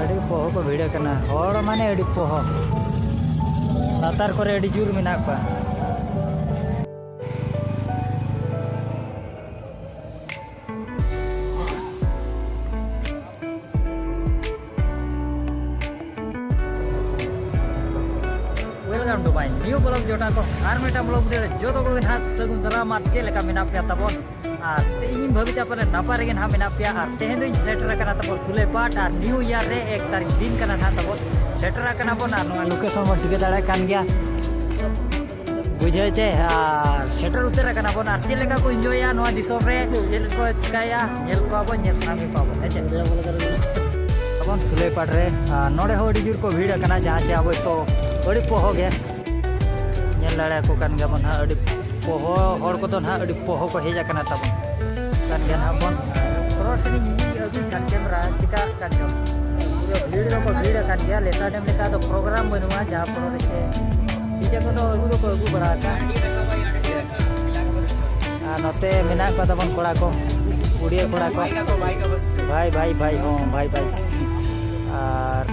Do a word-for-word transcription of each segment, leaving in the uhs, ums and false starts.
ᱟᱹᱰᱤ ᱯᱚᱦᱚ ᱠᱚ ᱵᱷᱤᱲ ᱟᱠᱟᱱᱟ, ᱦᱚᱲ ᱢᱟᱱᱮ ᱟᱹᱰᱤ ᱯᱚᱦᱚ᱾ ᱞᱟᱛᱟᱨ ᱠᱚᱨᱮ ᱟᱹᱰᱤ ᱡᱳᱨ ᱢᱮᱱᱟᱜ ᱠᱚᱣᱟ᱾ Welcome to my new vlog ᱡᱚᱴᱟ ᱠᱚ, ᱟᱨ ᱢᱤᱫᱴᱟᱝ vlog video ᱨᱮ ᱡᱚᱛᱚ ᱠᱚᱜᱮ ᱱᱟᱦᱟᱜ ᱥᱟᱹᱜᱩᱱ ᱫᱟᱨᱟᱢ᱾ ᱟᱨ ᱪᱮᱫ ᱞᱮᱠᱟ ᱢᱮᱱᱟᱜ ᱯᱮᱭᱟ ᱛᱟᱵᱚᱱ? ᱟᱨ ᱛᱮᱦᱮᱧ ᱤᱧ ᱵᱷᱟᱹᱵᱤ ᱪᱟᱯᱟ ᱨᱮ ᱱᱟᱯᱟᱭ ᱨᱮᱜᱮ ᱱᱟᱦᱟᱜ ᱢᱮᱱᱟᱜ ᱯᱮᱭᱟ᱾ ᱟᱨ ᱛᱮᱦᱮᱧ ᱫᱚᱧ ᱥᱮᱴᱮᱨ ᱟᱠᱟᱱᱟ ᱛᱟᱵᱚᱱ ᱥᱩᱞᱟᱹᱭᱯᱟᱴ, ᱟᱨ new year ᱨᱮ ᱮᱠ ᱛᱟᱹᱨᱤᱠᱷ ᱫᱤᱱ ᱠᱟᱱᱟ ᱱᱟᱦᱟᱜ ᱛᱟᱵᱚᱱ᱾ ᱥᱮᱴᱮᱨ ᱟᱠᱟᱱᱟ ᱵᱚᱱ ᱟᱨ ᱱᱚᱣᱟ location ᱵᱚᱱ ᱴᱷᱤᱠᱟᱹ ᱫᱟᱲᱮᱭᱟᱜ ᱠᱟᱱ ᱜᱮᱭᱟ, ᱵᱩᱡᱷᱟᱹᱣ ᱪᱮ? ᱟᱨ ᱥᱮᱴᱮᱨ ᱩᱛᱟᱹᱨ ᱟᱠᱟᱱᱟ ᱵᱚᱱ᱾ ᱟᱨ ᱪᱮᱫ ᱞᱮᱠᱟ ᱠᱚ enjoyᱟ ᱱᱚᱣᱟ ᱫᱤᱥᱚᱢ ᱨᱮ, ᱪᱮᱫ ᱠᱚ ᱪᱤᱠᱟᱹᱭᱟ, ᱧᱮᱞ ᱠᱚᱣᱟ ᱵᱚᱱ, ᱧᱮᱞ ᱥᱟᱢᱜᱮ ᱠᱚᱣᱟ ᱵᱚᱱ, ᱦᱮᱸ ᱪᱮ? ᱛᱟᱵᱚᱱ ᱥᱩᱞᱟᱹᱭᱯᱟᱴ ᱨᱮ, ᱟᱨ ᱱᱚᱰᱮ ᱦᱚᱸ ᱟᱹᱰᱤ ᱡᱳᱨ ᱠᱚ ᱵᱷᱤᱲ ᱟᱠᱟᱱᱟ, ᱡᱟᱦᱟᱸ ᱪᱮ ᱟᱵᱚ ᱛᱚ ᱟᱹᱰᱤ ᱯᱚᱦᱚ ᱜᱮ᱾ ᱧᱮᱞ ᱫᱟᱲᱮᱭᱟᱠᱚ ᱠᱟᱱ ᱜᱮᱭᱟᱵᱚᱱ ᱦᱟᱸᱜ, ᱟᱹᱰᱤ ᱯᱚᱦᱚ ᱦᱚᱲ ᱠᱚᱫᱚ ᱱᱟᱦᱟᱜ ᱟᱹᱰᱤ ᱯᱚᱦᱚ ᱠᱚ ᱦᱮᱡ ᱟᱠᱟᱱᱟ ᱛᱟᱵᱚᱱ᱾ ᱠᱟᱱ ᱜᱮᱭᱟ ᱱᱟᱦᱟᱜ ᱵᱚᱱ᱾ ᱯᱚᱨᱚᱵᱽ ᱥᱮᱫ ᱤᱧ ᱟᱹᱜᱩᱭ ᱠᱷᱟᱱ ᱠᱮᱢᱮᱨᱟ ᱪᱤᱠᱟᱹᱜ ᱠᱟᱱ ᱪᱚᱝ? ᱯᱩᱨᱟᱹ ᱵᱷᱤᱲ ᱫᱚᱠᱚ ᱵᱷᱤᱲ ᱟᱠᱟᱱ ᱜᱮᱭᱟ᱾ ᱞᱮᱥᱟ ᱰᱮᱢ ᱞᱮᱠᱟ ᱫᱚ ᱯᱨᱳᱜᱨᱟᱢ ᱵᱟᱹᱱᱩᱜᱼᱟ, ᱡᱟᱦᱟᱸ ᱯᱚᱨᱚᱵᱽ ᱨᱮ ᱪᱮ ᱰᱤᱡᱮ ᱠᱚᱫᱚ ᱟᱹᱜᱩ ᱫᱚᱠᱚ ᱟᱹᱜᱩ ᱵᱟᱲᱟ ᱟᱠᱟᱫ᱾ ᱟᱨ ᱱᱚᱛᱮ ᱢᱮᱱᱟᱜ ᱠᱚᱣᱟ ᱛᱟᱵᱚᱱ ᱠᱚᱲᱟ ᱠᱚ, ᱩᱲᱤᱭᱟ ᱠᱚᱲᱟ ᱠᱚ᱾ ᱵᱷᱟᱭ, ᱵᱷᱟᱭ, ᱵᱷᱟᱭ, ᱦᱚᱸ, ᱵᱷᱟᱭ, ᱵᱷᱟᱭ᱾ ᱟᱨ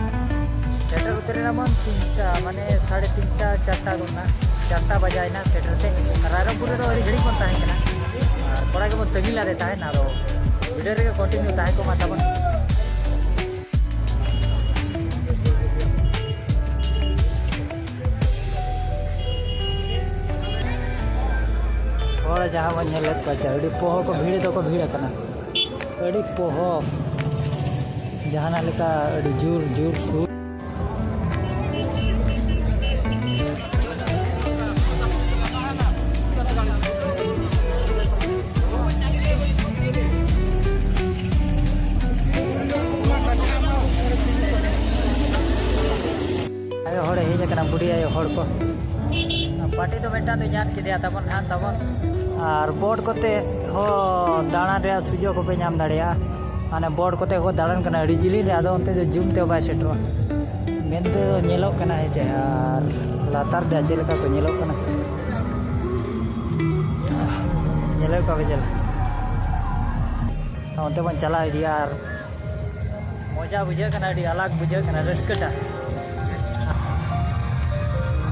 ᱥᱮᱴᱮᱨ ᱩᱛᱟᱹᱨ ᱮᱱᱟ ᱵᱚᱱ ᱛᱤᱱᱴᱟ, ᱢᱟᱱᱮ ᱥᱟᱲᱮ ᱛᱤᱱᱴᱟ, ᱪᱟᱨᱴᱟ ᱜᱚᱫ ᱱᱟ, ᱪᱟᱨᱴᱟ ᱵᱟᱡᱟᱭᱮᱱᱟ ᱥᱮᱴᱮᱨ ᱛᱮ᱾ ᱨᱟᱭᱨᱚᱝᱯᱩᱨ ᱨᱮᱫᱚ ᱟᱹᱰᱤ ᱜᱷᱟᱹᱲᱤᱡ ᱵᱚᱱ ᱛᱟᱦᱮᱸ ᱠᱟᱱᱟ, ᱟᱨ ᱠᱚᱲᱟ ᱜᱮᱵᱚᱱ ᱛᱟᱹᱜᱤ ᱞᱟᱫᱮ ᱛᱟᱦᱮᱸᱱ᱾ ᱟᱫᱚ video ᱨᱮᱜᱮ continue ᱛᱟᱦᱮᱸ ᱠᱚᱜ ᱢᱟ ᱛᱟᱵᱚᱱ᱾ ᱦᱚᱲ ᱡᱟᱦᱟᱸ ᱵᱚᱱ ᱧᱮᱞᱮᱫ ᱠᱚᱣᱟ, ᱪᱮ ᱟᱹᱰᱤ ᱯᱚᱦᱚ ᱠᱚ ᱵᱷᱤᱲ ᱫᱚᱠᱚ ᱵᱷᱤᱲ ᱟᱠᱟᱱᱟ, ᱟᱹᱰᱤ ᱯᱚᱦᱚ, ᱡᱟᱦᱟᱱᱟᱜ ᱞᱮᱠᱟ ᱟᱹᱰᱤ ᱡᱳᱨ ᱡᱳᱨ ᱥᱩᱨ᱾ ᱟᱭᱳ ᱦᱚᱲᱮ ᱦᱮᱡ ᱟᱠᱟᱱᱟ, ᱵᱩᱰᱷᱤ ᱟᱭᱳ ᱦᱚᱲ ᱠᱚ᱾ ᱯᱟᱴᱤ ᱫᱚ ᱢᱤᱫᱴᱟᱝ ᱫᱚ ᱧᱟᱢ ᱠᱮᱫᱮᱭᱟ ᱛᱟᱵᱚᱱ ᱱᱟᱦᱟᱜ ᱛᱟᱵᱚᱱ᱾ ᱟᱨ ᱵᱳᱴ ᱠᱚᱛᱮ ᱦᱚᱸ ᱫᱟᱬᱟᱱ ᱨᱮᱭᱟᱜ ᱥᱩᱡᱳᱜᱽ ᱦᱚᱸᱯᱮ ᱧᱟᱢ ᱫᱟᱲᱮᱭᱟᱜᱼᱟ᱾ ᱢᱟᱱᱮ ᱵᱳᱴ ᱠᱚᱛᱮ ᱠᱚ ᱫᱟᱬᱟᱱ ᱠᱟᱱᱟ ᱟᱹᱰᱤ ᱡᱤᱞᱤᱧ ᱨᱮ, ᱟᱫᱚ ᱚᱱᱛᱮ ᱫᱚ ᱡᱩᱢ ᱛᱮ ᱵᱟᱭ ᱥᱮᱴᱮᱨᱚᱜᱼᱟ᱾ ᱢᱮᱱᱛᱮ ᱫᱚ ᱧᱮᱞᱚᱜ ᱠᱟᱱᱟ, ᱦᱮᱸ ᱪᱮ? ᱟᱨ ᱞᱟᱛᱟᱨ ᱨᱮ ᱪᱮᱫ ᱞᱮᱠᱟ ᱠᱚ ᱧᱮᱞᱚᱜ ᱠᱟᱱᱟ, ᱧᱮᱞᱮᱫ ᱠᱚᱣᱟ ᱯᱮ ᱪᱮᱫ ᱞᱮᱠᱟ? ᱚᱱᱛᱮ ᱵᱚᱱ ᱪᱟᱞᱟᱣ ᱤᱫᱤᱜᱼᱟ ᱟᱨ ᱢᱚᱡᱽ ᱡᱟ ᱵᱩᱡᱷᱟᱹᱜ ᱠᱟᱱᱟ, ᱟᱹᱰᱤ ᱟᱞᱟᱜᱽ ᱵᱩᱡᱷᱟᱹᱜ ᱠᱟᱱᱟ ᱨᱟᱹᱥᱠᱟᱹᱴᱟ᱾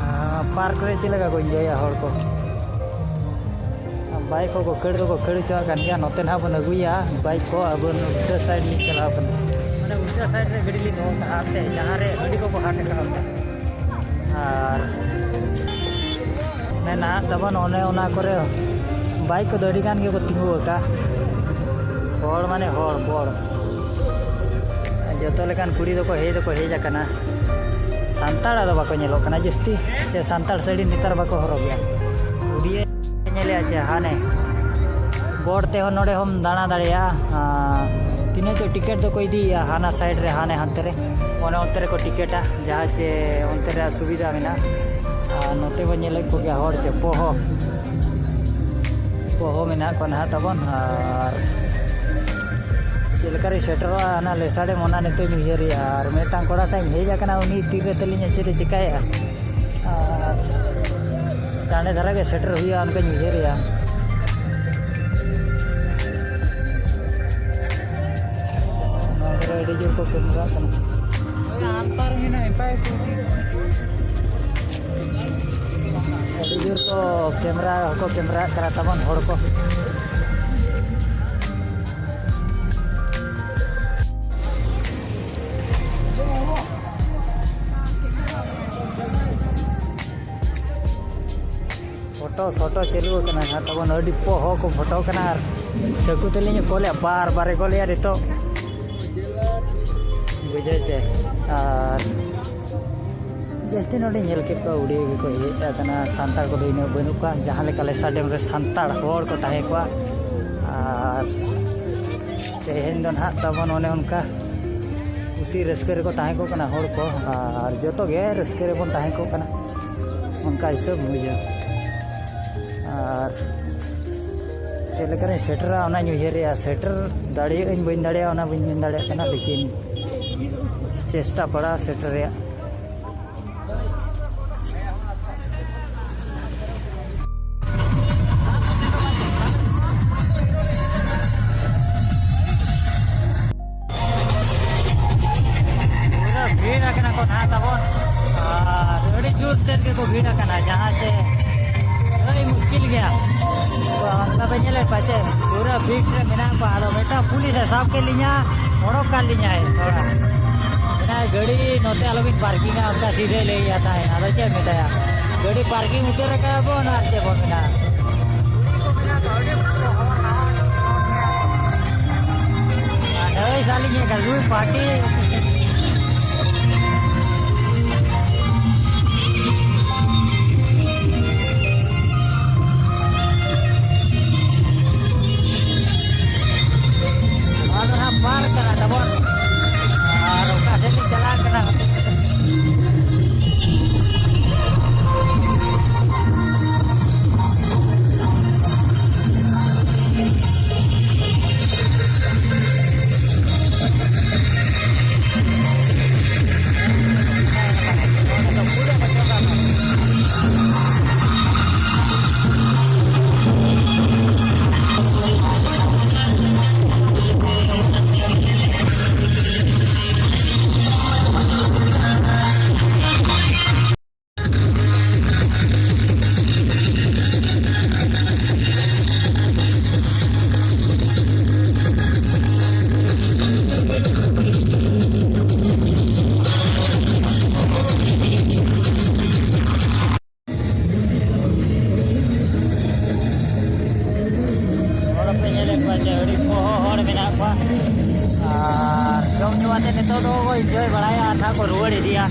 ᱟᱨ ᱯᱟᱨᱠ ᱨᱮ ᱪᱮᱫ ᱞᱮᱠᱟ ᱠᱚ ᱤᱱᱡᱚᱭᱟ ᱦᱚᱲ ᱠᱚ? ᱵᱟᱭᱤᱠ ᱠᱚᱠᱚ ᱠᱷᱟᱹᱲ ᱫᱚᱠᱚ ᱠᱷᱟᱹᱲ ᱦᱚᱪᱚᱣᱟᱜ ᱠᱟᱱ ᱜᱮᱭᱟ᱾ ᱱᱚᱛᱮ ᱱᱟᱦᱟᱜ ᱵᱚᱱ ᱟᱹᱜᱩᱭᱟ ᱵᱟᱭᱤᱠ ᱠᱚ, ᱟᱵᱚ ᱩᱞᱴᱟᱹ ᱥᱟᱭᱤᱰ ᱞᱤᱧ ᱪᱟᱞᱟᱣ ᱠᱟᱱᱟ, ᱢᱟᱱᱮ ᱩᱞᱴᱟᱹ ᱥᱟᱭᱤᱰ ᱨᱮ ᱜᱟᱹᱰᱤ ᱞᱤᱧ ᱫᱚᱦᱚ ᱠᱟᱜᱼᱟ, ᱦᱟᱱᱛᱮ ᱡᱟᱦᱟᱸ ᱨᱮ ᱜᱟᱹᱰᱤ ᱠᱚᱠᱚ ᱦᱟᱴ ᱠᱟᱜᱼᱟ ᱚᱱᱛᱮ᱾ ᱟᱨ ᱚᱱᱮ ᱱᱟᱦᱟᱜ ᱛᱟᱵᱚᱱ ᱚᱱᱮ ᱚᱱᱟ ᱠᱚᱨᱮ ᱵᱟᱭᱤᱠ ᱠᱚᱫᱚ ᱟᱹᱰᱤ ᱜᱟᱱ ᱜᱮᱠᱚ ᱛᱤᱸᱜᱩ ᱟᱠᱟᱫᱼᱟ᱾ ᱦᱚᱲ ᱢᱟᱱᱮ ᱦᱚᱲ, ᱦᱚᱲ᱾ ᱡᱚᱛᱚ ᱞᱮᱠᱟᱱ ᱠᱩᱲᱤ ᱫᱚᱠᱚ ᱦᱮᱡ ᱫᱚᱠᱚ ᱦᱮᱡ ᱟᱠᱟᱱᱟ᱾ ᱥᱟᱱᱛᱟᱲ ᱟᱫᱚ ᱵᱟᱠᱚ ᱧᱮᱞᱚᱜ ᱠᱟᱱᱟ ᱡᱟᱹᱥᱛᱤ, ᱪᱮ ᱥᱟᱱᱛᱟᱲ ᱥᱟᱹᱲᱤ ᱱᱮᱛᱟᱨ ᱵᱟᱠᱚ ᱦᱚᱨᱚᱜᱮᱜᱼᱟ᱾ ᱩᱰᱤᱭᱟᱹ ᱧᱮᱞᱮᱜᱼᱟ ᱪᱮ ᱦᱟᱱᱮ ᱵᱳᱨᱰ ᱛᱮᱦᱚᱸ ᱱᱚᱰᱮ ᱦᱚᱸᱢ ᱫᱟᱬᱟ ᱫᱟᱲᱮᱭᱟᱜᱼᱟ᱾ ᱟᱨ ᱛᱤᱱᱟᱹᱜ ᱪᱚ ᱴᱤᱠᱤᱴ ᱫᱚᱠᱚ ᱤᱫᱤᱭᱮᱜᱼᱟ ᱦᱟᱱᱟ ᱥᱟᱭᱤᱰ ᱨᱮ, ᱦᱟᱱᱮ ᱦᱟᱱᱛᱮ ᱨᱮ, ᱚᱱᱮ ᱚᱱᱛᱮ ᱨᱮᱠᱚ ᱴᱤᱠᱤᱴᱟ, ᱡᱟᱦᱟᱸ ᱪᱮ ᱚᱱᱛᱮ ᱨᱮ ᱥᱩᱵᱤᱫᱷᱟ ᱢᱮᱱᱟᱜᱼᱟ᱾ ᱟᱨ ᱱᱚᱛᱮ ᱵᱚᱱ ᱧᱮᱞᱮᱫ ᱠᱚᱜᱮᱭᱟ ᱦᱚᱲ ᱪᱮ ᱯᱚᱦᱚ, ᱯᱚᱦᱚ ᱢᱮᱱᱟᱜ ᱠᱚᱣᱟ ᱱᱟᱦᱟᱜ ᱛᱟᱵᱚᱱ᱾ ᱟᱨ ᱪᱮᱫ ᱞᱮᱠᱟᱨᱮ ᱥᱮᱴᱮᱨᱚᱜᱼᱟ ᱦᱟᱱᱟ ᱞᱮᱥᱟᱲᱮᱢ, ᱚᱱᱟ ᱱᱤᱛᱚᱜ ᱤᱧ ᱩᱭᱦᱟᱹᱨᱮᱜᱼᱟ᱾ ᱟᱨ ᱢᱤᱫᱴᱟᱝ ᱠᱚᱲᱟ ᱥᱟᱶ ᱤᱧ ᱦᱮᱡ ᱟᱠᱟᱱᱟ, ᱩᱱᱤ ᱛᱤᱨᱮ ᱛᱟᱹᱞᱤᱧᱟ ᱪᱮᱫ ᱮ ᱪᱮᱠᱟᱭᱮᱜᱼᱟ᱾ ᱟᱨ ᱪᱟᱬᱮ ᱫᱷᱟᱨᱟ ᱜᱮ ᱥᱮᱴᱮᱨ ᱦᱩᱭᱩᱜᱼᱟ ᱚᱱᱠᱟᱧ ᱩᱭᱦᱟᱹᱨᱮᱜᱼᱟ᱾ ᱱᱚᱣᱟ ᱠᱚᱨᱮ ᱟᱹᱰᱤ ᱡᱳᱨ ᱠᱚ ᱠᱮᱢᱨᱟᱜ ᱠᱟᱱᱟ᱾ ᱟᱹᱰᱤ ᱡᱳᱨ ᱠᱚ ᱠᱮᱢᱨᱟ ᱦᱚᱸᱠᱚ ᱠᱮᱢᱨᱟᱜ ᱠᱟᱱᱟ ᱛᱟᱵᱚᱱ ᱦᱚᱲ ᱠᱚ᱾ ᱯᱷᱳᱴᱳ ᱥᱳᱴᱳ ᱪᱟᱹᱞᱩ ᱟᱠᱟᱱᱟ ᱱᱟᱦᱟᱜ ᱛᱟᱵᱚᱱ, ᱟᱹᱰᱤ ᱯᱚᱦᱚ ᱠᱚ ᱯᱷᱳᱴᱳ ᱠᱟᱱᱟ᱾ ᱟᱨ ᱪᱷᱟᱹᱠᱩ ᱛᱟᱹᱞᱤᱧ ᱠᱚᱞᱮᱜᱼᱟ, ᱵᱟᱨ ᱵᱟᱨᱮ ᱠᱚᱞᱮᱜᱼᱟ ᱱᱤᱛᱚᱜ, ᱵᱩᱡᱷᱟᱹᱣ ᱪᱮ᱾ ᱟᱨ ᱡᱟᱹᱥᱛᱤ ᱱᱚᱰᱮ ᱧᱮᱞ ᱠᱮᱫ ᱠᱚᱣᱟ, ᱩᱰᱤᱭᱟᱹ ᱜᱮᱠᱚ ᱦᱮᱡ ᱟᱠᱟᱱᱟ᱾ ᱥᱟᱱᱛᱟᱲ ᱠᱚᱫᱚ ᱤᱱᱟᱹᱜ ᱵᱟᱹᱱᱩᱜ ᱠᱚᱣᱟ, ᱡᱟᱦᱟᱸ ᱞᱮᱠᱟ ᱞᱮᱥᱟ ᱰᱮᱢ ᱨᱮ ᱥᱟᱱᱛᱟᱲ ᱦᱚᱲ ᱠᱚ ᱛᱟᱦᱮᱸ ᱠᱚᱜᱼᱟ᱾ ᱟᱨ ᱛᱮᱦᱮᱧ ᱫᱚ ᱱᱟᱦᱟᱜ ᱛᱟᱵᱚᱱ ᱚᱱᱮ ᱚᱱᱠᱟ ᱠᱩᱥᱤ ᱨᱟᱹᱥᱠᱟᱹ ᱨᱮᱠᱚ ᱛᱟᱦᱮᱸ ᱠᱚᱜ ᱠᱟᱱᱟ ᱦᱚᱲ ᱠᱚ, ᱟᱨ ᱡᱚᱛᱚ ᱜᱮ ᱨᱟᱹᱥᱠᱟᱹ ᱨᱮᱵᱚᱱ ᱛᱟᱦᱮᱸ ᱠᱚᱜ ᱠᱟᱱᱟ, ᱚᱱᱠᱟ ᱦᱤᱥᱟᱹᱵ ᱵᱩᱡᱷᱟᱹᱜ᱾ ᱟᱨ ᱪᱮᱫ ᱞᱮᱠᱟᱨᱤᱧ ᱥᱮᱴᱮᱨᱟ ᱚᱱᱟᱧ ᱩᱭᱦᱟᱹᱨᱮᱜᱼᱟ᱾ ᱥᱮᱴᱮᱨ ᱫᱟᱲᱮᱭᱟᱜ ᱟᱹᱧ ᱵᱟᱹᱧ ᱫᱟᱲᱮᱭᱟᱜᱼᱟ ᱚᱱᱟ ᱵᱟᱹᱧ ᱢᱮᱱ ᱫᱟᱲᱮᱭᱟᱜ ᱠᱟᱱᱟ, ᱞᱮᱠᱤᱱ ᱪᱮᱥᱴᱟ ᱯᱟᱲᱟᱜᱼᱟ ᱥᱮᱴᱮᱨ ᱨᱮᱭᱟᱜ᱾ ᱵᱷᱤᱲ ᱟᱠᱟᱱᱟ ᱠᱚ ᱱᱟᱦᱟᱜ ᱛᱟᱵᱚᱱ, ᱟᱨ ᱟᱹᱰᱤ ᱡᱳᱨ ᱛᱮᱫ ᱜᱮᱠᱚ ᱵᱷᱤᱲ ᱟᱠᱟᱱᱟ, ᱡᱟᱦᱟᱸ ᱪᱮ ᱞᱟᱹᱭ ᱢᱩᱥᱠᱤᱞ ᱜᱮᱭᱟ᱾ ᱛᱚ, ᱚᱱᱠᱟ ᱯᱮ ᱧᱮᱞᱮᱫ ᱠᱚᱣᱟ ᱪᱮ, ᱯᱩᱨᱟᱹ ᱵᱷᱤᱲ ᱨᱮ ᱢᱮᱱᱟᱜ ᱠᱚᱣᱟ᱾ ᱟᱫᱚ ᱢᱤᱫᱴᱟᱝ ᱯᱩᱞᱤᱥ ᱮ ᱥᱟᱵ ᱠᱮᱫ ᱞᱤᱧᱟ, ᱚᱰᱚᱠ ᱠᱟᱫ ᱞᱤᱧᱟᱭ ᱛᱷᱚᱲᱟ᱾ ᱢᱮᱱᱟᱭ, "ᱜᱟᱹᱰᱤ ᱱᱚᱛᱮ ᱟᱞᱚᱵᱤᱱ ᱯᱟᱨᱠᱤᱝᱟ", ᱚᱱᱠᱟ ᱥᱤᱫᱷᱟᱹᱭ ᱞᱟᱹᱭᱮᱫᱼᱟ ᱛᱟᱦᱮᱸᱫ᱾ ᱟᱫᱚ ᱪᱮᱫ ᱮᱢ ᱢᱮᱛᱟᱭᱟ, ᱜᱟᱹᱰᱤ ᱯᱟᱨᱠᱤᱝ ᱩᱛᱟᱹᱨ ᱟᱠᱟᱫ ᱵᱚᱱ, ᱟᱨ ᱪᱮᱫ ᱵᱚᱱ ᱢᱮᱱᱟ᱾ ᱟᱨ ᱱᱟᱹᱭ ᱥᱟᱞᱤᱧ ᱦᱮᱡ ᱠᱟᱱᱟ, ᱞᱩᱭ ᱯᱟᱨᱴᱤ᱾ ᱱᱚᱣᱟ ᱫᱚ ᱱᱟᱦᱟᱜ ᱯᱟᱨᱠ ᱠᱟᱱᱟ ᱛᱟᱵᱚᱱ᱾ ᱟᱨ ᱚᱠᱟ ᱥᱮᱫ ᱞᱤᱧ ᱪᱟᱞᱟᱜ ᱠᱟᱱᱟ? ᱦᱚᱲ ᱯᱮ ᱧᱮᱞᱮᱫ ᱠᱚᱣᱟ ᱡᱮ ᱟᱹᱰᱤ ᱯᱚᱦᱚ ᱦᱚᱲ ᱢᱮᱱᱟᱜ ᱠᱚᱣᱟ, ᱟᱨ ᱡᱚᱢ ᱧᱩ ᱟᱛᱮ ᱱᱤᱛᱚᱜ ᱫᱚ ᱠᱚ ᱤᱱᱡᱚᱭ ᱵᱟᱲᱟᱭᱟ ᱟᱨ ᱱᱟᱦᱟᱜ ᱠᱚ ᱨᱩᱣᱟᱹᱲ ᱤᱫᱤᱭᱟ᱾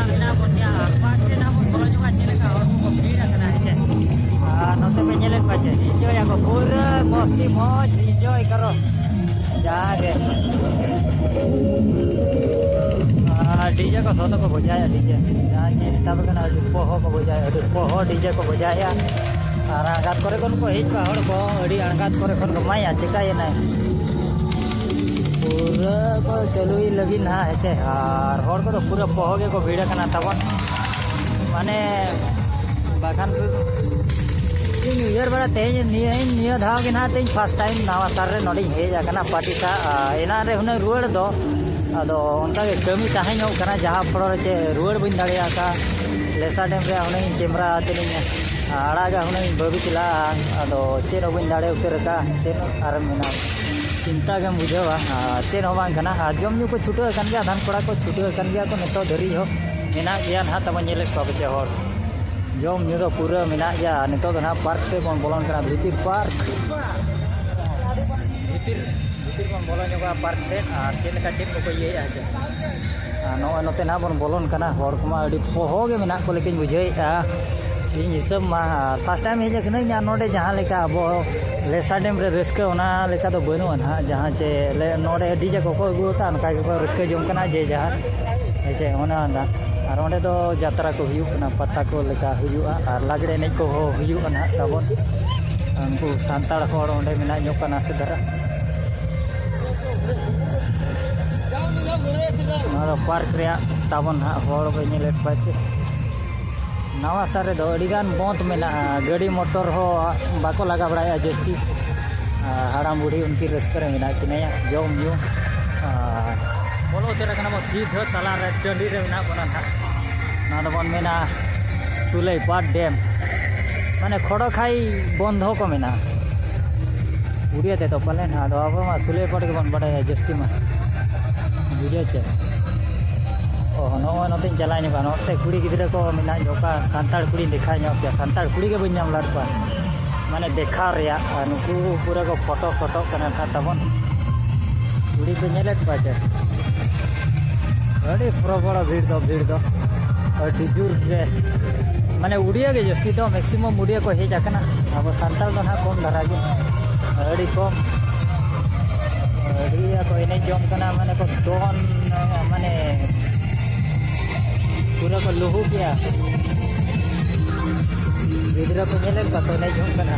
ᱢᱮᱱᱟᱜ ᱵᱚᱱ ᱜᱮᱭᱟ, ᱟᱨ ᱯᱟᱨᱠ ᱨᱮ ᱱᱟᱦᱟᱜ ᱵᱚᱱ ᱵᱚᱞᱚ ᱧᱚᱜᱼᱟ, ᱪᱮᱫ ᱞᱮᱠᱟ ᱦᱚᱲ ᱠᱚᱠᱚ ᱵᱷᱤᱲ ᱟᱠᱟᱱᱟ, ᱦᱮᱸ ᱪᱮ? ᱟᱨ ᱱᱚᱛᱮ ᱯᱮ ᱧᱮᱞᱮᱫ ᱠᱚᱣᱟ ᱪᱮ, ᱤᱱᱡᱚᱭ ᱟᱠᱚ ᱯᱩᱨᱟᱹ ᱢᱚᱥᱛᱤ ᱢᱚᱡᱽ ᱤᱱᱡᱚᱭ ᱠᱟᱨᱚ᱾ ᱡᱟᱦᱟᱸ ᱜᱮ᱾ ᱟᱨ ᱰᱤᱡᱮ ᱠᱚ ᱥᱚᱫᱚ ᱠᱚ ᱵᱚᱡᱟᱭᱟ, ᱰᱤᱡᱮ᱾ ᱡᱟᱦᱟᱸ ᱜᱮ ᱢᱮᱛᱟᱵ ᱠᱟᱱᱟ, ᱟᱹᱰᱤ ᱯᱚᱦᱚ ᱠᱚ ᱵᱚᱡᱟᱭᱟ, ᱟᱹᱰᱤ ᱯᱚᱦᱚ ᱰᱤᱡᱮ ᱠᱚ ᱵᱚᱡᱟᱭᱟ᱾ ᱟᱨ ᱟᱬᱜᱟᱛ ᱠᱚᱨᱮ ᱠᱷᱚᱱ ᱠᱚ ᱦᱮᱡ ᱠᱚᱜᱼᱟ ᱦᱚᱲ ᱠᱚ, ᱟᱹᱰᱤ ᱟᱬᱜᱟᱛ ᱠᱚᱨᱮ ᱠᱷᱚᱱ ᱠᱚ ᱢᱟᱭᱟ, ᱪᱮᱠᱟᱭᱮᱱᱟᱭ? ᱯᱩᱨᱟᱹ ᱠᱚ ᱪᱟᱹᱞᱩᱭ ᱞᱟᱹᱜᱤᱫ ᱱᱟᱦᱟᱜ, ᱦᱮᱸ ᱪᱮ? ᱟᱨ ᱦᱚᱲ ᱠᱚᱫᱚ ᱯᱩᱨᱟᱹ ᱯᱚᱦᱚ ᱜᱮᱠᱚ ᱵᱷᱤᱲ ᱟᱠᱟᱱᱟ ᱛᱟᱵᱚᱱ᱾ ᱢᱟᱱᱮ, ᱵᱟᱠᱷᱟᱱ ᱤᱧ ᱩᱭᱦᱟᱹᱨ ᱵᱟᱲᱟ, ᱛᱮᱦᱮᱧ ᱱᱤᱭᱟᱹ, ᱱᱤᱭᱟᱹ ᱫᱷᱟᱣ ᱜᱮ ᱱᱟᱦᱟᱜ ᱛᱮᱦᱮᱧ first time ᱱᱟᱣᱟ ᱥᱟᱞ ᱨᱮ ᱱᱚᱰᱮᱧ ᱦᱮᱡ ᱟᱠᱟᱱᱟ ᱯᱟᱨᱴᱤ ᱥᱟᱶ᱾ ᱟᱨ ᱮᱱᱟᱱ ᱨᱮ ᱦᱩᱱᱟᱹᱝ ᱨᱩᱣᱟᱹᱲ ᱫᱚ, ᱟᱫᱚ ᱚᱱᱠᱟ ᱜᱮ ᱠᱟᱹᱢᱤ ᱛᱟᱦᱮᱸ ᱧᱚᱜ ᱠᱟᱱᱟ, ᱡᱟᱦᱟᱸ ᱯᱷᱚᱲᱚ ᱨᱮ ᱪᱮᱫ ᱨᱩᱣᱟᱹᱲ ᱵᱟᱹᱧ ᱫᱟᱲᱮᱭᱟᱜ ᱠᱟᱱ᱾ ᱞᱮᱥᱟ ᱰᱮᱢ ᱨᱮ ᱦᱩᱱᱟᱹᱝ ᱤᱧ ᱠᱮᱢᱨᱟ ᱛᱮᱞᱤᱧ ᱟᱲᱟᱜᱟ, ᱦᱩᱱᱟᱹᱝ ᱤᱧ ᱵᱷᱟᱹᱵᱤ ᱪᱟᱞᱟᱜᱼᱟ᱾ ᱟᱫᱚ ᱪᱮᱫ ᱦᱚᱸ ᱵᱟᱹᱧ ᱫᱟᱲᱮ ᱩᱛᱟᱹᱨ ᱟᱠᱟᱫᱼᱟ, ᱪᱮᱫ ᱟᱨ ᱢᱮᱱᱟᱜᱼᱟ, ᱪᱤᱱᱛᱟ ᱜᱮᱢ ᱵᱩᱡᱷᱟᱹᱣᱟ᱾ ᱟᱨ ᱪᱮᱫ ᱦᱚᱸ ᱵᱟᱝ ᱠᱟᱱᱟ᱾ ᱟᱨ ᱡᱚᱢ ᱧᱩ ᱠᱚ ᱪᱷᱩᱴᱟᱹᱣ ᱟᱠᱟᱱ ᱜᱮᱭᱟ, ᱟᱫᱷᱟᱱ ᱠᱚᱲᱟ ᱠᱚ ᱪᱷᱩᱴᱟᱹᱣ ᱟᱠᱟᱱ ᱜᱮᱭᱟ ᱠᱚ, ᱱᱤᱛᱚᱜ ᱫᱷᱟᱹᱨᱤᱡ ᱦᱚᱸ ᱢᱮᱱᱟᱜ ᱜᱮᱭᱟ ᱱᱟᱦᱟᱜ ᱛᱟᱵᱚᱱ, ᱧᱮᱞᱮᱫ ᱠᱚᱣᱟ ᱯᱮ ᱪᱮ ᱦᱚᱲ᱾ ᱡᱚᱢ ᱧᱩ ᱫᱚ ᱯᱩᱨᱟᱹ ᱢᱮᱱᱟᱜ ᱜᱮᱭᱟ᱾ ᱱᱤᱛᱚᱜ ᱫᱚ ᱱᱟᱦᱟᱜ ᱯᱟᱨᱠ ᱥᱮᱫ ᱵᱚᱱ ᱵᱚᱞᱚᱱ ᱠᱟᱱᱟ, ᱵᱷᱤᱛᱤᱨ ᱯᱟᱨᱠ᱾ ᱵᱷᱤᱛᱤᱨ, ᱵᱷᱤᱛᱤᱨ ᱵᱚᱱ ᱵᱚᱞᱚ ᱧᱚᱜᱚᱜᱼᱟ ᱯᱟᱨᱠ ᱥᱮᱫ, ᱟᱨ ᱪᱮᱫ ᱞᱮᱠᱟ ᱪᱮᱫ ᱠᱚᱠᱚ ᱤᱭᱟᱹᱭᱮᱫᱼᱟ ᱪᱮ᱾ ᱟᱨ ᱱᱚᱜᱼᱚᱭ ᱱᱚᱛᱮ ᱱᱟᱦᱟᱜ ᱵᱚᱱ ᱵᱚᱞᱚᱱ ᱠᱟᱱᱟ, ᱦᱚᱲ ᱠᱚᱢᱟ ᱟᱹᱰᱤ ᱯᱚᱦᱚ ᱜᱮ ᱢᱮᱱᱟᱜ ᱠᱚ ᱞᱮᱠᱟᱧ ᱵᱩᱡᱷᱟᱹᱣᱮᱫᱼᱟ᱾ ᱤᱧ ᱦᱤᱥᱟᱹᱵ ᱢᱟ ᱯᱷᱟᱥᱴ ᱴᱟᱭᱤᱢ ᱦᱮᱡ ᱟᱠᱟᱱᱟᱹᱧ, ᱟᱨ ᱱᱚᱰᱮ ᱡᱟᱦᱟᱸ ᱞᱮᱠᱟ ᱟᱵᱚ ᱞᱮᱥᱟ ᱰᱮᱢ ᱨᱮ ᱨᱟᱹᱥᱠᱟᱹ, ᱚᱱᱟ ᱞᱮᱠᱟ ᱫᱚ ᱵᱟᱹᱱᱩᱜᱼᱟ ᱱᱟᱦᱟᱜ᱾ ᱡᱟᱦᱟᱸ ᱪᱮ ᱞᱮ, ᱱᱚᱰᱮ ᱰᱤᱡᱮ ᱠᱚᱠᱚ ᱟᱹᱜᱩ ᱟᱠᱟᱫ, ᱚᱱᱠᱟ ᱜᱮᱠᱚ ᱨᱟᱹᱥᱠᱟᱹ ᱡᱚᱝ ᱠᱟᱱᱟ ᱡᱮ ᱡᱟᱦᱟᱸ, ᱦᱮᱸ ᱪᱮ, ᱚᱱᱮ ᱚᱱᱟ᱾ ᱟᱨ ᱚᱸᱰᱮ ᱫᱚ ᱡᱟᱛᱨᱟ ᱠᱚ ᱦᱩᱭᱩᱜ ᱠᱟᱱᱟ, ᱯᱟᱛᱟ ᱠᱚ ᱞᱮᱠᱟ ᱦᱩᱭᱩᱜᱼᱟ, ᱟᱨ ᱞᱟᱜᱽᱲᱮ ᱮᱱᱮᱡ ᱠᱚᱦᱚᱸ ᱦᱩᱭᱩᱜᱼᱟ ᱱᱟᱦᱟᱜ ᱛᱟᱵᱚᱱ᱾ ᱩᱱᱠᱩ ᱥᱟᱱᱛᱟᱲ ᱦᱚᱲ ᱚᱸᱰᱮ ᱢᱮᱱᱟᱜ ᱧᱚᱜ ᱠᱚᱣᱟ ᱱᱟᱥᱮ ᱫᱷᱟᱨᱟ᱾ ᱱᱚᱣᱟ ᱫᱚ ᱯᱟᱨᱠ ᱨᱮᱭᱟᱜ ᱛᱟᱵᱚᱱ ᱦᱟᱸᱜ, ᱦᱚᱲ ᱵᱚᱱ ᱧᱮᱞᱮᱫ ᱠᱚᱣᱟ ᱪᱮ᱾ ᱱᱟᱣᱟ ᱥᱟᱦᱟᱨ ᱨᱮᱫᱚ ᱟᱹᱰᱤᱜᱟᱱ ᱵᱚᱸᱫᱽ ᱢᱮᱱᱟᱜᱼᱟ, ᱜᱟᱹᱰᱤ ᱢᱚᱴᱚᱨ ᱦᱚᱸ ᱵᱟᱠᱚ ᱞᱟᱜᱟ ᱵᱟᱲᱟᱭᱟ ᱡᱟᱹᱥᱛᱤ᱾ ᱟᱨ ᱦᱟᱲᱟᱢ ᱵᱩᱲᱦᱤ ᱩᱱᱠᱤᱱ ᱨᱟᱹᱥᱠᱟᱹ ᱨᱮ ᱢᱮᱱᱟᱜ ᱠᱤᱱᱟ, ᱡᱚᱢ ᱧᱩ᱾ ᱟᱨ ᱵᱚᱞᱚ ᱩᱛᱟᱹᱨ ᱟᱠᱟᱱᱟ ᱵᱚᱱ ᱥᱤᱫᱷᱟᱹ ᱛᱟᱞᱟ ᱨᱮ, ᱴᱟᱺᱰᱤ ᱨᱮ ᱢᱮᱱᱟᱜ ᱵᱚᱱᱟ ᱱᱟᱦᱟᱜ᱾ ᱱᱚᱣᱟ ᱫᱚᱵᱚᱱ ᱢᱮᱱᱟ ᱥᱩᱞᱟᱹᱭᱯᱟᱲ ᱰᱮᱢ, ᱢᱟᱱᱮ ᱠᱷᱚᱲᱚᱠᱷᱟᱭ ᱵᱚᱱᱫᱷᱚ ᱠᱚ ᱢᱮᱱᱟ ᱩᱲᱤᱭᱟ ᱛᱮᱫᱚ ᱯᱟᱞᱮᱱ᱾ ᱟᱫᱚ ᱟᱵᱚ ᱢᱟ ᱥᱩᱞᱟᱹᱭᱯᱟᱲ ᱜᱮᱵᱚᱱ ᱵᱟᱰᱟᱭᱟ ᱡᱟᱹᱥᱛᱤ ᱢᱟ, ᱵᱩᱡᱷᱟᱹᱣ ᱪᱮ? ᱚ, ᱱᱚᱜᱼᱚᱭ ᱱᱚᱛᱮᱧ ᱪᱟᱞᱟᱣ ᱧᱚᱜᱼᱟ, ᱱᱚᱛᱮ ᱠᱩᱲᱤ ᱜᱤᱫᱽᱨᱟᱹ ᱠᱚ ᱢᱮᱱᱟᱜ ᱧᱚᱜ ᱠᱚᱣᱟ, ᱥᱟᱱᱛᱟᱲ ᱠᱩᱲᱤᱧ ᱫᱮᱠᱷᱟᱣ ᱧᱚᱜ ᱯᱮᱭᱟ, ᱥᱟᱱᱛᱟᱲ ᱠᱩᱲᱤ ᱜᱮ ᱵᱟᱹᱧ ᱧᱟᱢ ᱞᱮᱫ ᱠᱚᱣᱟ, ᱢᱟᱱᱮ ᱫᱮᱠᱷᱟᱣ ᱨᱮᱭᱟᱜ᱾ ᱟᱨ ᱱᱩᱠᱩ ᱯᱩᱨᱟᱹ ᱠᱚ ᱯᱷᱳᱴᱳ ᱥᱚᱴᱚᱜ ᱠᱟᱱᱟ ᱱᱟᱦᱟᱜ ᱛᱟᱵᱚᱱ᱾ ᱠᱩᱲᱤ ᱯᱮ ᱧᱮᱞᱮᱫ ᱠᱚᱣᱟ ᱪᱮ? ᱟᱹᱰᱤ ᱯᱨᱚᱵᱚᱞ ᱵᱷᱤᱲ ᱫᱚ, ᱵᱷᱤᱲ ᱫᱚ ᱟᱹᱰᱤ ᱡᱳᱨ ᱜᱮ᱾ ᱢᱟᱱᱮ ᱩᱲᱤᱭᱟ ᱜᱮ ᱡᱟᱹᱥᱛᱤ ᱫᱚ, ᱢᱮᱠᱥᱤᱢᱟᱢ ᱩᱲᱤᱭᱟ ᱠᱚ ᱦᱮᱡ ᱟᱠᱟᱱᱟ᱾ ᱟᱵᱚ ᱥᱟᱱᱛᱟᱲ ᱫᱚ ᱱᱟᱦᱟᱜ ᱠᱚᱢ ᱫᱷᱟᱨᱟ ᱜᱮ, ᱟᱹᱰᱤ ᱠᱚᱢ᱾ ᱟᱹᱰᱤ ᱠᱚ ᱮᱱᱮᱡ ᱡᱚᱝ ᱠᱟᱱᱟ, ᱢᱟᱱᱮ ᱠᱚ ᱫᱚᱱ, ᱢᱟᱱᱮ ᱯᱩᱨᱟᱹ ᱠᱚ ᱞᱩᱦᱩᱠᱮᱜᱼᱟ᱾ ᱜᱤᱫᱽᱨᱟᱹ ᱠᱚ ᱧᱮᱞᱮᱫ ᱠᱚᱣᱟ ᱠᱚ ᱮᱱᱮᱡ ᱡᱚᱝ ᱠᱟᱱᱟ᱾